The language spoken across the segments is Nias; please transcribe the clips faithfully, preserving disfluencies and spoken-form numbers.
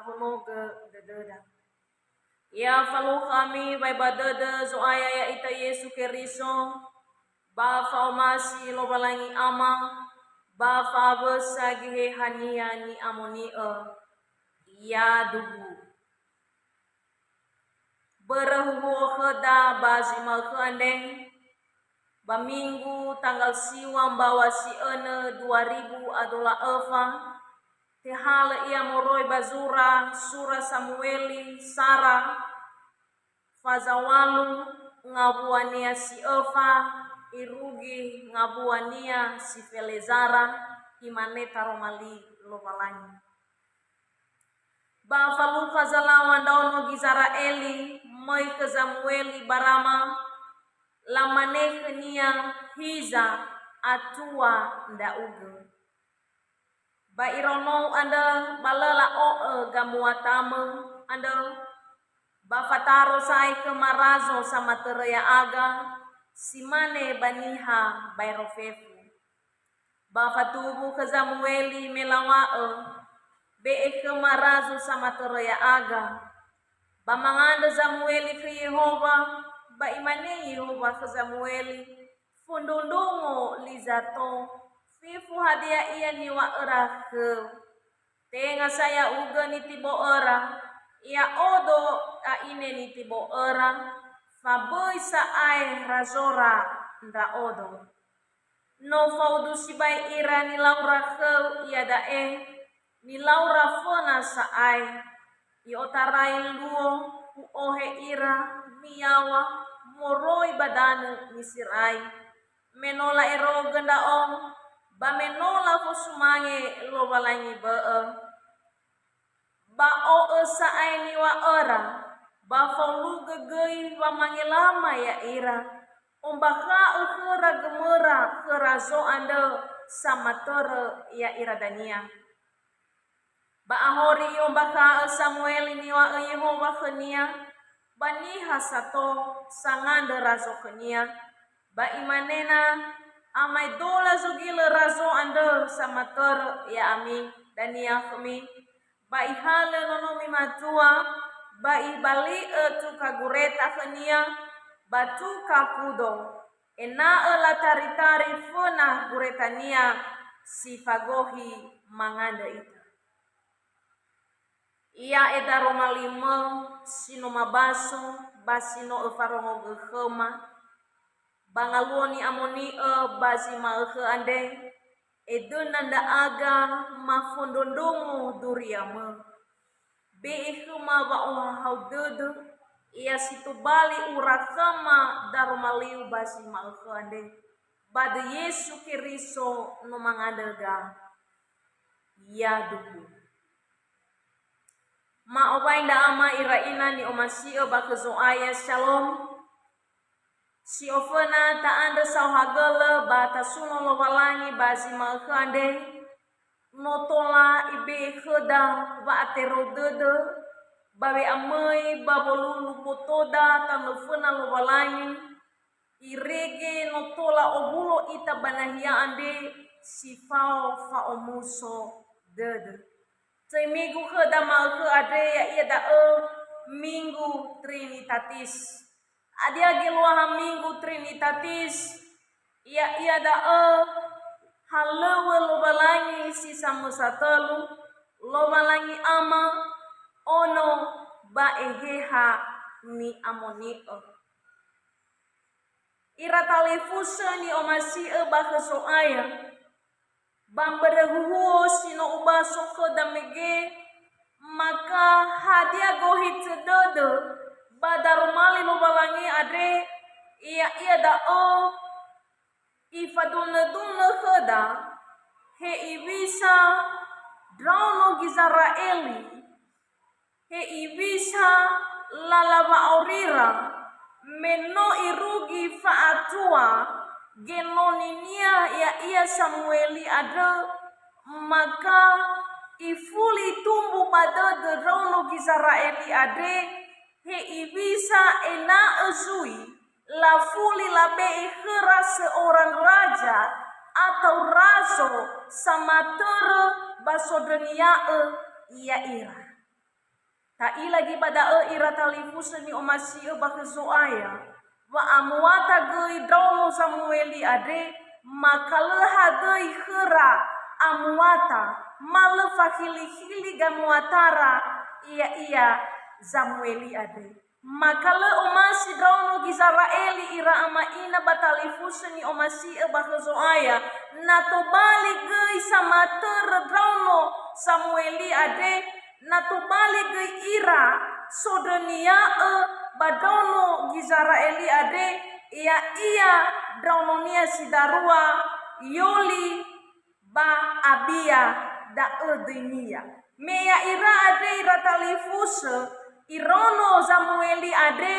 Honogö dödöda. Ya falukha ami wa'ebua dödö Zo'aya ya'ita Yesu Keriso, ba fa'omasi Lowalangi Ama, ba fa'awösa Geheha-Nia ni'amoni'ö. Yaduhu. Börö huhuo khöda ba zi ma'ökhö andre, ba Minggu tanggal siwa mbaŵa si önö dua ribu a dola öfa, tehalö ia moroi ba zura sura Samueli sara, faza walu, ngawuania si öfa, irugi ngawuania si felezara, imane taroma li Lowalangi. Ba falukha zalaŵa ndraono Gizera'eli, möi khö Zamueli ba Rama, lamane khönia, "Hiza, atua ndra'ugö." Ba iraonou andrö, ba lö la'o'ö gamuatamö andrö, ba fataro sa'ae khöma razo samatörö ya'aga, si mane ba niha baero fefu. Ba fatuwu khö Zamueli me law̃a'ö, "Be'e khöma razo samatörö ya'aga." Ba mangandrö Zamueli khö Yehowa, ba imane Yehowa khö Zamueli, "Fondrondrongo li zato, fefu hadia ia niŵa'öra khöu. Tenga sa ya'ugö nitibo'öra, ya'odo a'ine nitibo'öra, fa böi sa'ae razora ndra'odo. No faudu sibai ira nilaura khöu iada'e, nilaura föna sa'ae. I'otarai luo, u'ohe ira miyaŵa moroi ba danö Miserai. Me no la'erogö ndra'o, ba me no lafosumange Lowalangi bö'ö. Ba o'ö sa'ae niŵa'öra, ba faulugö göi wamangelama ya'ira, ombakha'ö khöra gömöra khö razo andrö samatörö ya'ira dania." Ba ahori i'ombakha'ö Samueli niŵa'ö Yehowa khönia, ba niha sato sangandrö razo khönia, ba imanena, "Amaedola zogilö razo andrö samatörö ya'ami dania khömi, ba ihalö nonomi matua, ba ibali'ö tuka gureta khönia, ba tuka kudo, ena'ö lataritari föna guretania si fagohi mangandrö ita." Ia e daroma liu-Mö si no mabaso ba si no öfarongogö khöma, ba ngaluo ni'amoni'ö ba zi ma'ökhö andre, edöna ndra'aga mafondrondrongo duria-Mö. Be'e khöma wa'ohahau dödö, ia si tobali ura khöma daroma liu ba zi ma'ökhö andre, ba döi Yesu Keriso no mangandrö ga. Yaduhu. Ma'owai ndra ama ira ina ni'omasi'ö ba khö Zo'aya, Shalom. Si oföna ta'andrö saohagölö ba tasuno Lowalangi ba zi ma'ökhö andre, no tola Ibe'e khöda wa'aterou dödö ba we'amöi ba wolulu botoda tanö föna Lowalangi, irege no tola owulo ita ba nahia andre si fao fa'omuso dödö. Töi minggu khöda ma'ökhö andre, ya'ia da'ö Minggu Trinitatis. Hadia geluaha Minggu Trinitatis? Ya'ia da'ö halöŵö Lowalangi si samösa tölu, Lowalangi Ama, Ono, ba Eheha Ni'amoni'ö. Ira talifusö ni'omasi'ö ba khö Zo'aya, ba mbörö huhuo si no ubaso khöda mege, maka hadia gohitö dödö ba daroma li Lowalangi andre, ya'ia da'ö ifadunödunö khöda, hewisa ndraono Gizera'eli, hewisa lala wa'aurira, me no irugi fa'atua genoninia ya'ia Samueli andrö, maka ifuli tumbu ba dödö ndraono Gizera'eli andre, hewisa ena'ö zui lafuli labe'e khöra seorang raja atau razo samatörö ba sondrönia'ö ya'ira. Ta'ila gi ba da'ö ira talifusö ni'omasi'ö ba khö Zo'aya, wa'amuata göi ndraono Zamueli andre, maka lö hadöi khöra amuata, ma lö fakhili-khili gamuatara, ya'ia Zamueli andre. Maka lö omasi ndraono Gizera'eli ira ama'ina ba talifusö ni'omasi'ö ba khö Zo'aya, na tobali göi samatörö ndraono Samueli andre, na tobali göi ira sondrönia'ö ba ndraono Gizera'eli andre, ya'ia ndraononia si darua, Yoli ba Abia, da'ö döinia. Me ya'ira andre ira talifusö, iraono Zamueli andre,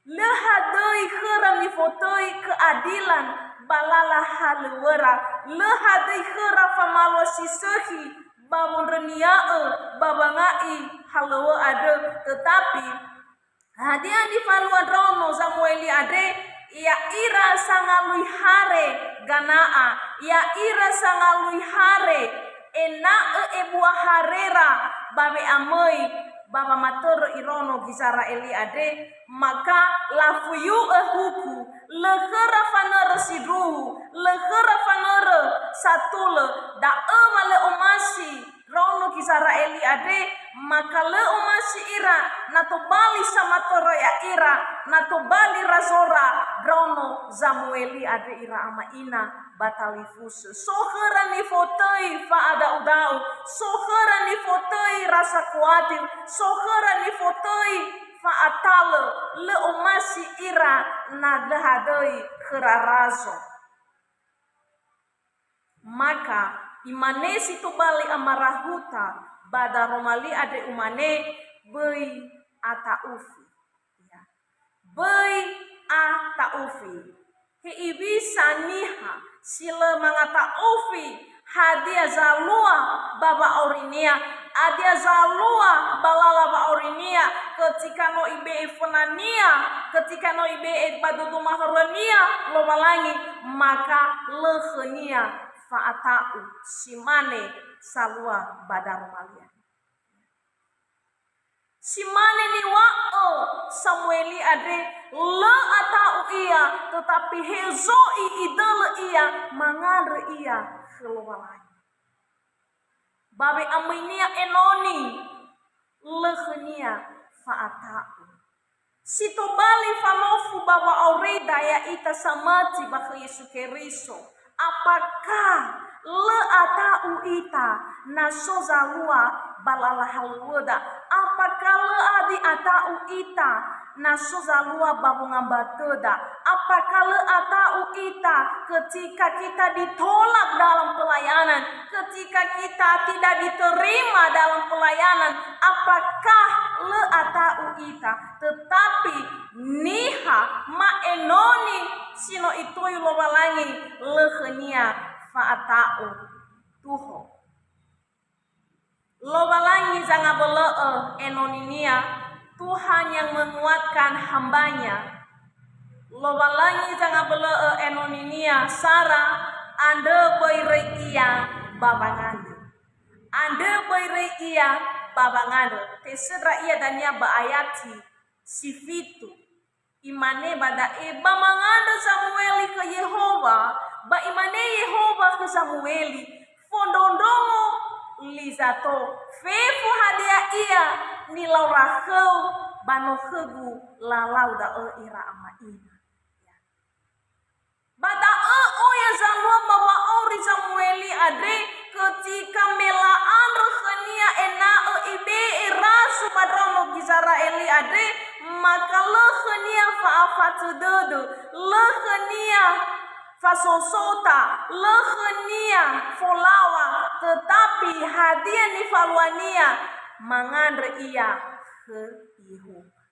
lö hadöi khöra nifotöi keadilan ba lala halöŵöra, lö hadöi khöra famalua si sökhi ba wondrönia'ö ba wanga'i halöŵö andrö, tetapi hadia nifalua ndraono Zamueli andre? Ya'ira sangalui hare gana'a, ya'ira sangalui hare, ena'ö ebua harera ba we'amöi ba wamatörö iraono Gizera'eli andre, maka lafuyu'ö huku, lö khöra fanörö sindruhu, lö khöra fanörö satulö, da'ö wa lö omasi ndraono Gizera'eli andre, maka lö omasi ira, na tobali samatörö ya'ira, na tobali razora ndraono Zamueli andre ira ama'ina ba talifusö. So khöra nifotöi fa'ada'uda'u, so khöra nifotöi rasa kuatir, so khöra nifotöi fa'atalö, lö omasi ira na lö hadöi khöra razo. Maka imane si tobali amarahuta ba daroma li andre, umane, "Böi ata'ufi." Ya. Böi ata'ufi. Hewisa niha si lö mangata'ufi hadia zalua ba wa'aurinia, hadia zalua ba lala wa'aurinia, ketika no ibe'e fönania, ketika no ibe'e ba dudu mahörönia Lowalangi, maka lö khönia fa'ata'u, si mane salua ba daroma li andre. Si mane niŵa'ö Samueli andre, lö ata'u ia, tetapi hezo i'idölö ia, mangandrö ia khö Lowalangi. Ba we'amöinia enoni, lö khönia fa'ata'u. Si tobali fanofu ba wa'aurida ya'ita samati ba khö Yesu Keriso. Apakah lö ata'u ita na so zalua ba lala halöŵöda? Apakah lö adi ata'u ita na so zalua ba wongambatöda? Apakah lö ata'u ita ketika kita ditolak dalam pelayanan, ketika kita tidak diterima dalam pelayanan? Apakah lö ata'u ita? Tetapi niha ma'enoni si no ituyu Lowalangi, lö khönia fa'ata'u. Tuho. Lowalangi zangabölö'ö enoni-Nia, Tuhan yang menguatkan hamba-Nya. Lowalangi zangabölö'ö enoni-Nia, Sara, andrö böi röi ia ba wangandrö. Andrö böi röi ia ba wangandrö. Tesöndra ia dania ba ayati si fitu. Imane ba da'e, ba mangandrö Samueli khö Yehowa, ba imane Yehowa khö Samueli, "Fondrondrongo li zato, fefu hadia ia nilaura khöu, ba no khögu lalau da'ö ira ama'ina." Ba da'ö oya zalua ba wa'auri Samueli andre, ketika me la'andrö khönia ena'ö ibe'e razu ba ndraono Gizera'eli andre, maka lö khönia fa'afatsö dödö, lö khönia fasosota, lö khönia folaŵa, tetapi hadia nifaluania? Mangandrö ia khö Yehowa.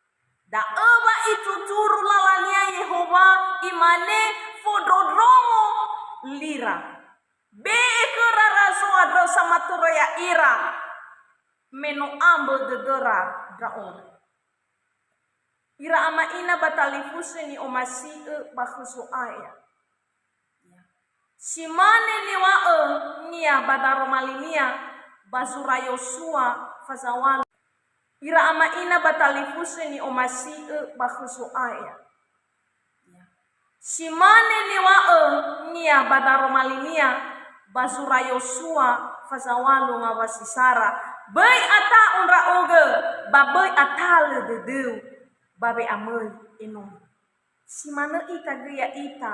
Da'ö wa ituturu lalania Yehowa, imane, "Fondrondrongo lira. Be'e khöra razo andrö samatörö ya'ira, me no ambö dödöra ndra'odo." Ira ama'ina ba talifusö ni'omasi'ö ba khö Zo'aya. Si mane niŵa'ö-Nia ba daroma linia ba zura Yosua fazaŵalu. Ira ama ina ba talifusö ni'omasi'ö ba khö Zo'aya. Si mane niŵa'ö-Nia ba daroma linia ba zura Yosua fazaŵalu ngawasi sara, "Böi ata'u ndra'ugö, ba böi atalö dödöu, ba we'amöi enoni." Si manö ita göi ya'ita,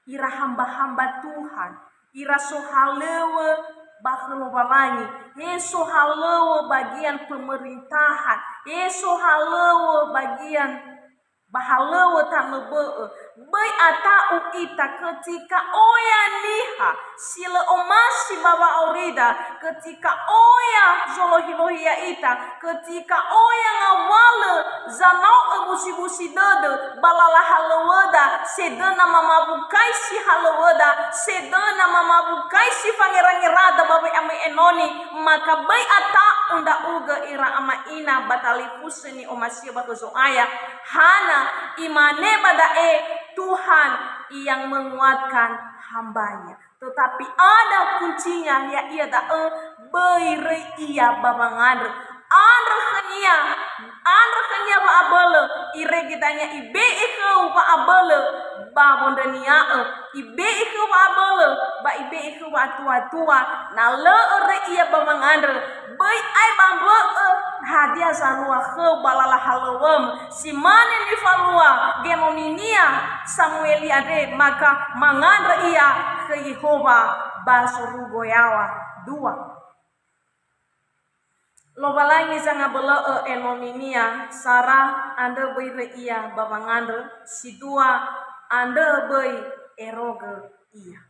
ira hamba-hamba Tuhan, ira sohalöŵö ba khö Lowalangi, he sohalöŵö bagian pemerintahan, he sohalöŵö bagian ba halöŵö tanö bö'ö. Böi ata'u ita ketika oya niha si lö omasi ba wa'aurida, ketika oya zolohi-lohi ya'ita, ketika oya ngawalö zanao'ö busi-busi dödö ba lala halöŵöda, sedöna mamawukaisi halöŵöda, sedöna mamawukaisi fangera-ngerada ba we'amöi enoni, maka böi ata'u ndra'ugö ira ama ina ba talifusö ni'omasi'ö ba khö Zo'aya. Hana, imane ba da'e, "Tuhan yang menguatkan hamba-Nya." Tetapi ada kuncinya, ya'ia da'ö, böi röi ia ba wangandrö. Andrö khönia, andrö khönia wa'abölö, irege dania ibe'e khöu wa'abölö ba wondrönia'ö, ibe'e khöu wa'abölö, ba ibe'e khöu wa'atua-tua, na lö röi ia ba wangandrö, böi ae ba mbö'ö hadia zalua khöu ba lala halöŵöm, si mane nifalua genoninia Samueli andre, maka mangandrö ia khö Yehowa ba zorugo yaŵa. Dua. Lowalangi zangabölö'ö enoninia, sara andrö böi röi ia ba wangandrö, si dua andrö böi erogö ia.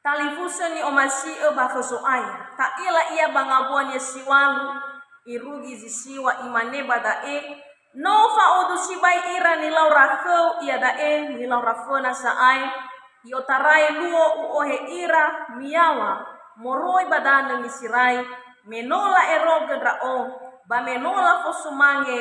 Talifusö ni'omasi'ö ba khö Zo'aya, ta'ila ia ba ngawua-Nia si ŵalu, irugi zi siŵa, imane ba da'e, "No fa'odu sibai ira nilaura khöu, iada'e nilaura föna sa'ae, i'otarai luo u'ohe ira miyaŵa moroi ba danö Miserai, me no la'erogö ndra'o, ba me no lafosumange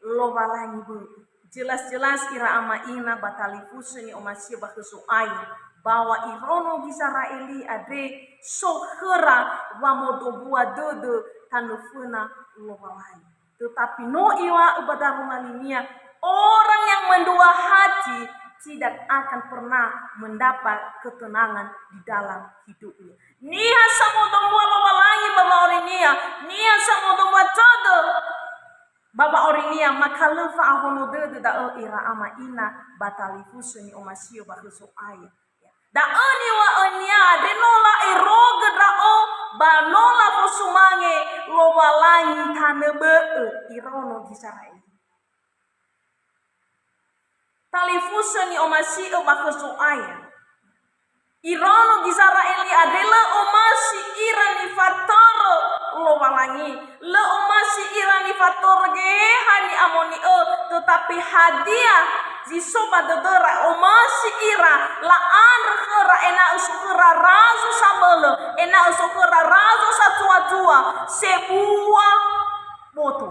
Lowalangi bö'ö." Jelas-jelas ira ama ina ba talifusö ni'omasi'ö ba khö Zo'aya, ba wa iraono Gizera'eli andre so khöra wamodombua dödö tanö föna Lowalangi. Tetapi no iŵa'ö ba daroma linia, orang yang mendua hati tidak akan pernah mendapat ketenangan di dalam hidupnya. Niha samodombua Lowalangi ba wa'aurinia, niha samodombua tödö ba wa'aurinia, maka lö fa'ahono dödö da'ö ira ama ina ba talifusö ni'omasi'ö ba khö Zo'aya. Da'ö niŵa'önia, andre no la'erogö ndra'o, ba no lafosumange Lowalangi tanö bö'ö iraono Gizera'eli. Talifusö ni'omasi'ö ba khö Zo'aya. Iraono Gizera'eli andre lö omasi ira nifatörö Lowalangi. Lö omasi ira nifatörö Geheha Ni'amoni'ö, tetapi hadia zi so ba dödöra? Omasi ira, la'andrö khöra ena'ö so khöra razo sabölö, ena'ö so khöra razo satua-tua, sebua boto.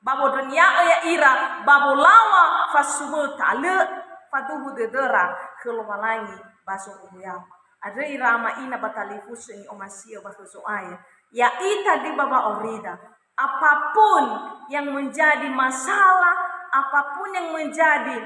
Ba wondrönia'ö ya'ira, ba wolaŵa fasuwöta, lö faduhu dödöra khö Lowalangi ba zorugo yaŵa. Andrö ira ama ina ba talifusö ni'omasi'ö ba khö Zo'aya. Ya'ita göi ba wa'aurida, apapun yang menjadi masalah, apapun yang menjadi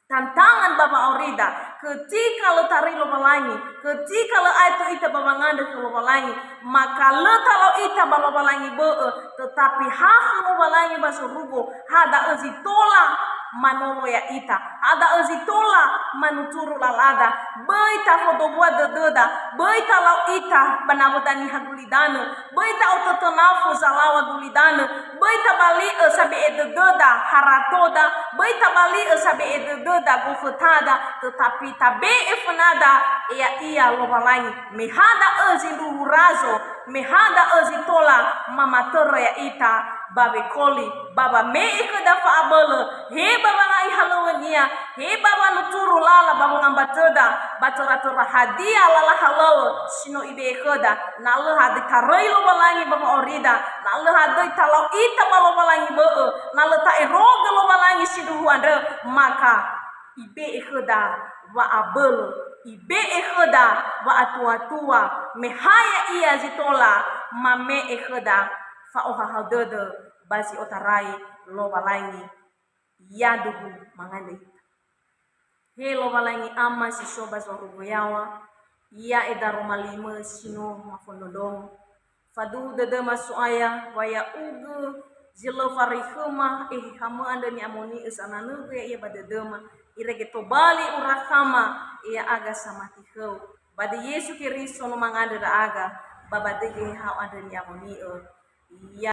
tantangan ba wa'aurida, ketika lö taröi Lowalangi, ketika lö aetu ita ba wangandrö khö Lowalangi, maka lö talau ita ba Lowalangi bö'ö, tetapi ha khö Lowalangi ba zorugo, ha da'ö zi tola manolo ya'ita, ha da'ö zi tola manuturu lalada. Böi tafodombua dödöda, böi talau ita ba nawöda niha gulidanö, böi ta'otötö nafö zalaŵa gulidanö, böi tabali'ö sabe'e dödöda haratoda, böi tabali'ö sabe'e dödöda gokhötada, tetapi tabe'e fönada ya'ia Lowalangi. Me ha da'ö zindruhu razo, me ha da'ö zi tola mamatörö ya'ita ba wekoli, ba wame'e khöda fa'abölö, he ba wanga'i halöŵönia, he ba wanuturu lala ba wangambatöda, ba töra-töra hadia lala halöŵö si no ibe'e khöda, na lö hadöi taröi Lowalangi ba wa'aurida, na lö hadöi talau ita ba Lowalangi bö'ö, na lö ta'erogö Lowalangi sindruhu andrö, maka ibe'e khöda wa'abölö, ibe'e khöda wa'atua-tua, me ha ya'ia zi tola mame'e khöda fa'ohahau dödö ba zi otarai Lowalangi, yaduhu mangandrö ita. He Lowalangi Ama si so ba zorugo yaŵa, ya'e daroma limö si no mafondrondrongo. Faduhu dödöma So'aya, wa ya'ugö zi lö faröi khöma ehehamö andrö ni'amoni'ö zananögu ya'ia ba dödöma, irege tobali ura khöma ya'aga samati khöu. Ba döi Yesu Keriso no mangandrö ndra'aga, ba ba döi Ehehau andrö ni'amoni'ö. Ya